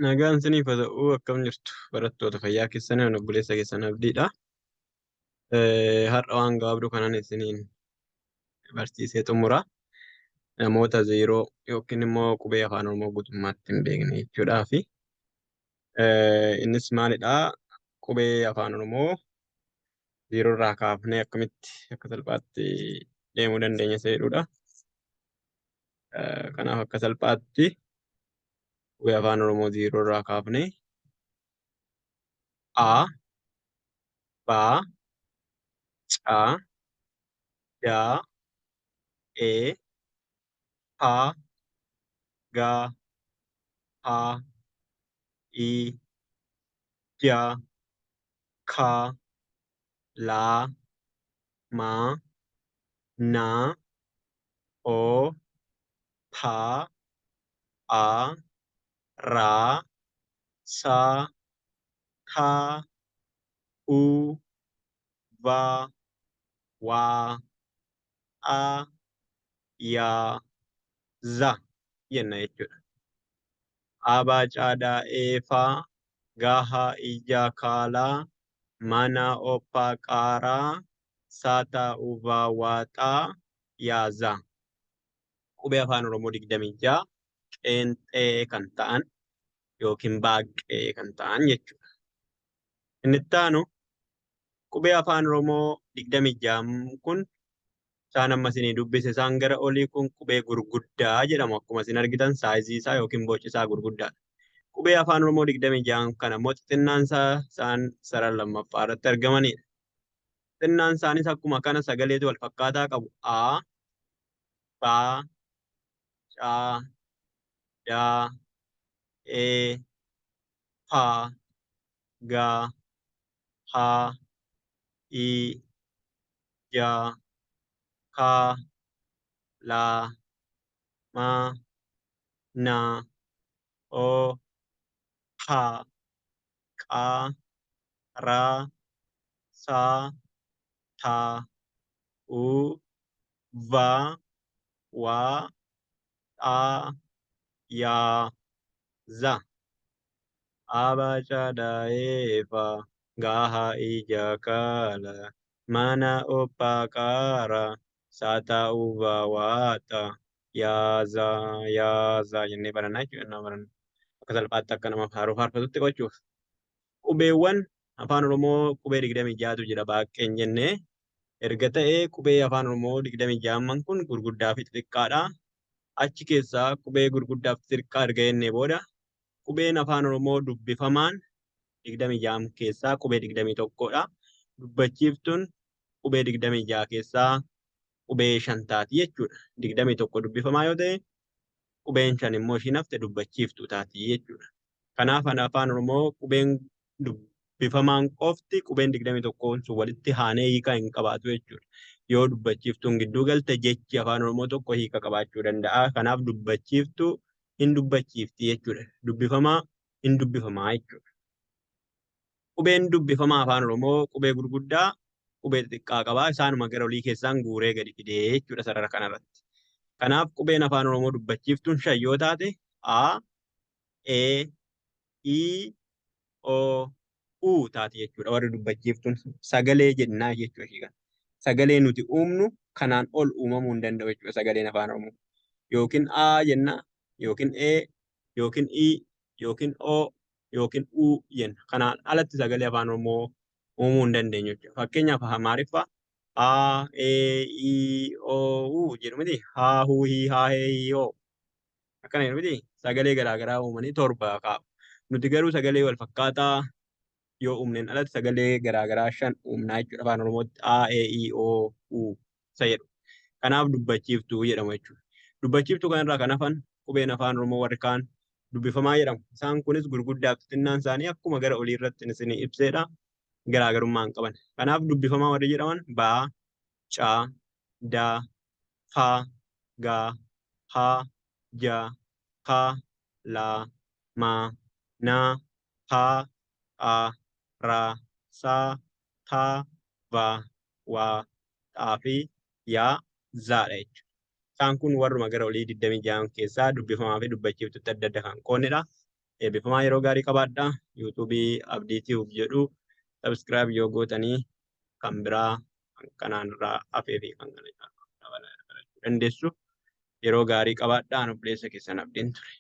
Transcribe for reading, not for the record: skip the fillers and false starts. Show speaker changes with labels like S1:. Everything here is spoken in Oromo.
S1: Nagaan isiniif haa ta'u, akkam jirtu barattoota? Fayyaa keessanii? Ani obboleessa keessan Abdiidha. Har'a waan gabaabduu kanan isiniin barsiisee xumura. Namoota zeeroo yookiin immoo qubee afaan Oromoo guutummaatti hin beekne jechuudhaafi. Innis maalidhaa? Qubee afaan Oromoo zeeroo irraa kaafnee akkamitti akka salphaatti deemuu dandeenya isa jedhudha. Kanaaf akka salphaatti qubee afaan Oromoo zeeroo irraa kaafnee A, B, C, D, E, P, G, H, I, J, K, L, M, N, O, P, A, R, S, T, U, V, W, A, Y, Z jenna jechuudha. A, B, C, D, E, F, G, H, I, J, K, L, M, N, O, P, Q, R, S, T, U, V, W, X, Y, Z. Qubee afaan Oromoo 26 qeenxee kan ta'an yookiin baaqqee kan ta'an jechuudha. Inni itti aanu qubee afaan Oromoo 26 kun isaan amma isinii dubbise isaan gara olii kun qubee gurguddaa jedhamu. Akkuma isin argitan saayizii isaa yookiin boci isaa gurguddaadha. Qubee afaan Oromoo 26 kan ammoo xixinnaan isaa isaan sarara lammaffaa irratti argamanidha. Xixinnaan isaanis akkuma kana sagaleetu wal fakkaataa qabu. A, B, C, D, E, P, G, H, I, J, K, L, M, N, O, P, Q, R, S, T, U, V, W, X, Y, Z. A, B, C, D, E, F, G, H, I, J, K, L, M, N, O, P, Q, R, S, T, U, V, W, X, Y, Z, Y, Z jennee barannaa jechuudha. Nama barannu. Akka salphaatti akka nama faaruu faarfatutti qochuuf. Qubeewwan afaan Oromoo qubee 26tu jira baaqqeen jennee erga ta'ee, qubee afaan Oromoo 26 kun gurguddaa fi xixiqqaadha. Achi keessaa qubee gurguddaa fi xixiqqaa erga jennee booda, qubeen afaan Oromoo dubbifamaan 26 keessaa qubee 21dha. Dubbachiiftuun qubee 26 keessaa qubee 5 taati jechuudha. 21 dubbifamaa yoo ta'e, qubeen 5 immoo ishiin hafte dubbachiiftuu taati jechuudha. Kanaaf afaan Oromoo qubeen dubbifamaan qofti qubeen 21 sun walitti haanee hiika hin qabaatu jechuudha. Yoo dubbachiiftuun gidduu galte jechi afaan Oromoo tokko hiika qabaachuu danda'a. Kanaaf dubbachiiftuu hin dubbachiifti jechuudha. Dubbifamaa hin dubbifamaa jechuudha. Qubeen dubbifamaa afaan Oromoo qubee gurguddaa, qubee xixiqqaa qabaa. Isaanuma gara olii keessaan guuree gadi fidee jechuudha sarara kanarratti. Kanaaf qubeen afaan Oromoo dubbachiiftuun 5 yoo taate, A, E, I, O, U taati jechuudha. Warri dubbachiiftuun sagalee jennaa jechuudha ishii kana. Sagalee nuti uumnu kanaan ol uumamuu hin danda'u jechuudha sagaleen afaan Oromoo. Yookiin A jenna, yookiin E, yookiin I, yookiin O, yookiin U jenna. Kanaan alatti sagalee afaan Oromoo uumuu hin dandeenyu jechuudha. Fakkeenyaaf Amaariffa A, E, I, O, U jedhu miti? Ha, hu, hi, ha, he, hi, ho. Akkana jedhu miti? Sagalee garaagaraa uumanii 7 kaa'u. Nuti garuu sagalee wal fakkaataa yoo uumneen alatti sagalee garaagaraa 5 uumnaa jechuudha afaan Oromootti A, E, I, O, U isa jedhu. Kanaaf dubbachiiftuu jedhamu jechuudha. Dubbachiiftuu kanarraa kan hafan qubeen afaan Oromoo warri kaan dubbifamaa jedhamu. Isaan kunis gurguddaa fi xixinnaan isaanii akkuma gara olii irratti isinii ibseedha. Garaagarummaa hin qaban. Kanaaf dubbifamaa warri jedhaman B, C, D, F, G, H, J, K, L, M, N, P, Q, R, S, T, V, W, X fi Y, Z dha jechuudha. Isaan kun warruma gara olii 26 keessaa dubbifamaa fi dubbachiiftutti adda adda kan qoonnedha. Eebbifamaa, yeroo gaarii qabaadhaa. YouTubeii Abdii Tube jedhu subscribe yoo gootanii kan biraa kan kanaan irraa hafee fi kan kana caalu barachuu dandeessu. Yeroo gaarii qabaadhaa. An obboleessa keessan Abdiin ture.